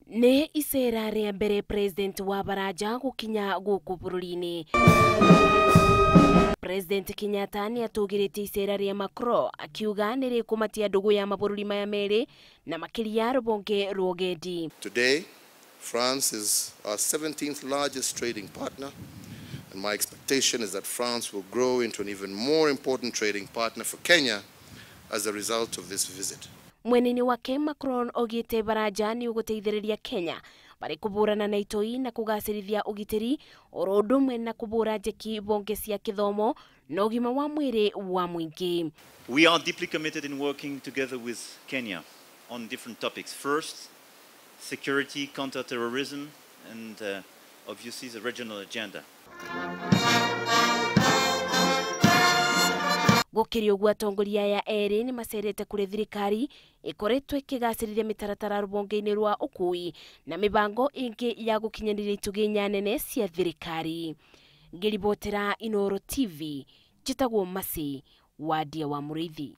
Nĩ icera rĩa mbere President wa Baranja gũkinya gũkũ bũrũri-inĩ. President Kenyatta nĩ atũgĩrĩtie icera rĩa Macron akiuga nĩ rĩkũmatia ndũgũ ya mabũrũri maya merĩ na makĩria rũhonge rwa ũgendi. Today, France is our 17th largest trading partner, and my expectation is that France will grow into an even more important trading partner for Kenya as a result of this visit. Mwena-inĩ wake Macron augĩte Baranja nĩ ũgũteithĩrĩria Kenya barĩ kũhũrana na itoi na kũgacĩrithia ũgitĩri oro ũndũ ũmwe na kũhũra njeki honge cia gĩthomo na ũgima wa mwĩrĩ wa mũingĩ. We are deeply committed in working together with Kenya on different topics. First, security, counter-terrorism, and obviously the regional agenda. Gũkĩrĩ ũguo atongoria aya erĩ nĩ macerete kũrĩ thirikari ĩkoretwo ĩkĩgacĩrithia mĩtaratara rũhonge-inĩ rwa ũkui na mĩbango ĩngĩ ya gũkinyanĩria itugĩ inya nene cia thirikari. Ngĩribotera Inooro TV, njĩtagwo Mercy Wandia wa Mũrĩithi.